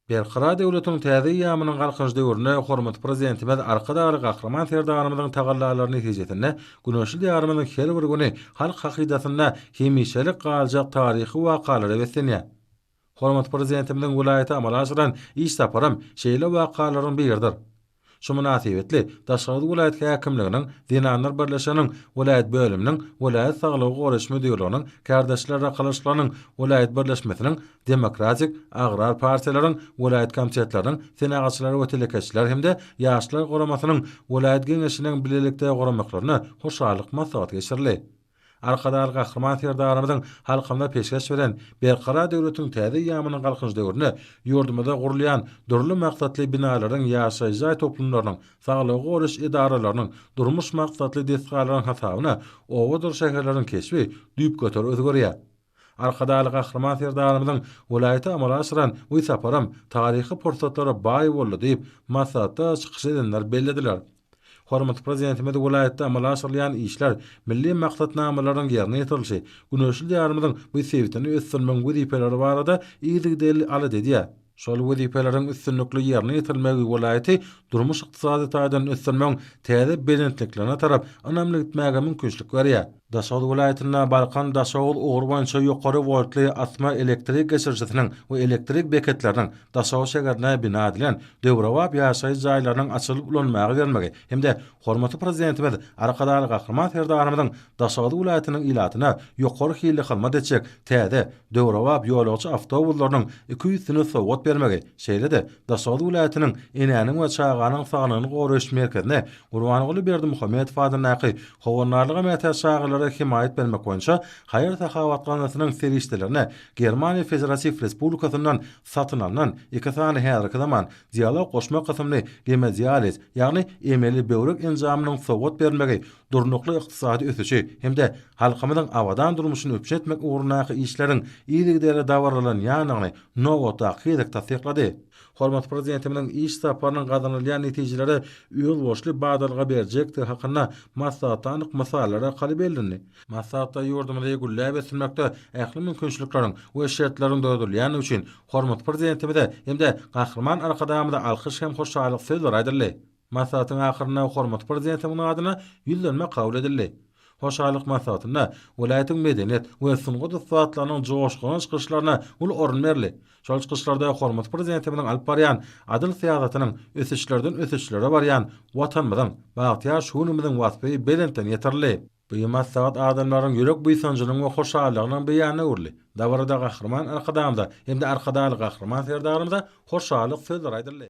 Berkarar döwletiň täze eýýamynyň Galkynyş döwründe hormatly Prezidentimiz Arkadagly Gahryman Serdarymyzyň tagallalary netijesinde güneşli Diýarymyzyň her bir güni halk hakydasynda hemişelik galjak taryhy wakalara beslenýär. Hormatly Prezidentimiziň welaýata amala aşyran iş saparam şeýle wakalaryň biridir. Şu mynasybetli, Daşoguz welaýat häkimliginiň Zenanlar birleşiginiň welaýat bölüminiň, welaýat saglygy goraýyş müdirliginiň, Kärdeşler arkalaşyklarynyň welaýat birleşmesiniň, Demokratik, Agrar partiýalaryň welaýat komitetleriniň, Senagatçylar we telekeçiler hem-de Ýaşlar guramasynyň welaýat Geňeşiniň bilelikde guramaklarynda hoşallyk maslahaty geçirildi. Arkadagly Gahryman Serdarymyzyň halkymyza peşgeş beren Berkarar döwletiň täze eýýamynyň Galkynyş döwründe ýurdumyzda gurulýan dürli maksatly binalaryň, ýaşaýyş jaý toplumlarynyň, saglygy goraýyş edaralarynyň, durmuş maksatly desgalaryň hasabyna obadyr şäherleriň keşbi düýpgöter özgerýär. Arkadagly Gahryman Serdarymyzyň welaýata amala aşyran bu saparam taryhy pursatlara baý boldy diýip, maslahatda çykyş edenler bellediler. Hormatly Prezidentimiz welaýatda amala aşyrylýan işler, milli maksatnamalaryň ýerine ýetirilişi, güneşli Diýarymyzyň bu sebitini ösdürmegiň wezipeleri barada yzygiderli alada edýär. Şol wezipeleriň üstünlikli ýerine ýetirilmegi welaýaty durmuş-ykdysady taýdan ösdürmegiň täze belentliklerine tarap ynamly gitmäge mümkinçilik berýär. Daşoguz welaýatynda Balkan-Daşoguz ugry boýunça ýokary woltly asma elektrik geçirijisiniň we elektrik beketleriniň Daşoguz şägerinde bina edilen döwrebap ýaşaýyş jaýlarynyň açylyp ulanmaga berilmegi hem-de hormatly Prezidentimiz Arkadagly Gahryman Serdarymyzyň Daşoguz welaýatynyň ilatyna ýokary hilli hyzmat etjek täze, döwrebap ýolagçy awtobuslarynyň 200-sini sowgat bermegi, şeýle-de Daşoguz welaýatynyň Enäniň we çaganyň saglygyny goraýyş merkezine Gurbanguly Berdimuhamedow adyndaky Howandarlyga mätäç çagalara hemaýat bermek boýunça haýyr-sahawat gaznasynyň serişdelerine Germaniýa Federatiw Respublikasyndan satyn alnan iki sany häzirki zaman dialog goşma kysymly gemodializ, ýagny emeli böwrek enjamynyň sowgat berilmegi durnukly ykdysady ösüşi hem-de halkymyzyň abadan durmuşyny üpjün etmek ugrundaky işleriň yzygiderli dabaralanýandygyny nobatdaky gezek tassyklady. Hormatly Prezidentimiziň iş saparynyň gazanylýan netijelere özboluşly badalga berjekdigi hakynda maslahatda anyk mysallar arkaly bellendi. Maslahatda ýurdumyzy gülläp ösdürmekde ähli mümkinçilikleriň we şertleriň döredilýändigi üçin hormatly Prezidentimize hem-de Gahryman Arkadagymyza alkyş hem hoşallyk sözleri aýdyldy. Maslahatyň ahyrynda hormatly Prezidentimiziň adyna Ýüzlenme kabul edildi. Hoşallyk maslahatynda welaýatyň medeniýet we sungat ussatlarynyň joşgunly çykyşlaryna uly orun berildi. Şol çykyşlarda hormatly Prezidentimiziň alyp barýan adyl syýasatynyň ösüşlerden ösüşlere barýan Watanymyzyň, bagtyýar şu günümiziň waspy belentden ýetirildi. Bu maslahat adamlaryň ýürek buýsanjynyň we hoşallygynyň beýanyna öwrüldi. Dabarada Gahryman Arkadagymyza hem-de Arkadagly Gahryman Serdarymyza hoşallyk sözleri aýdyldy.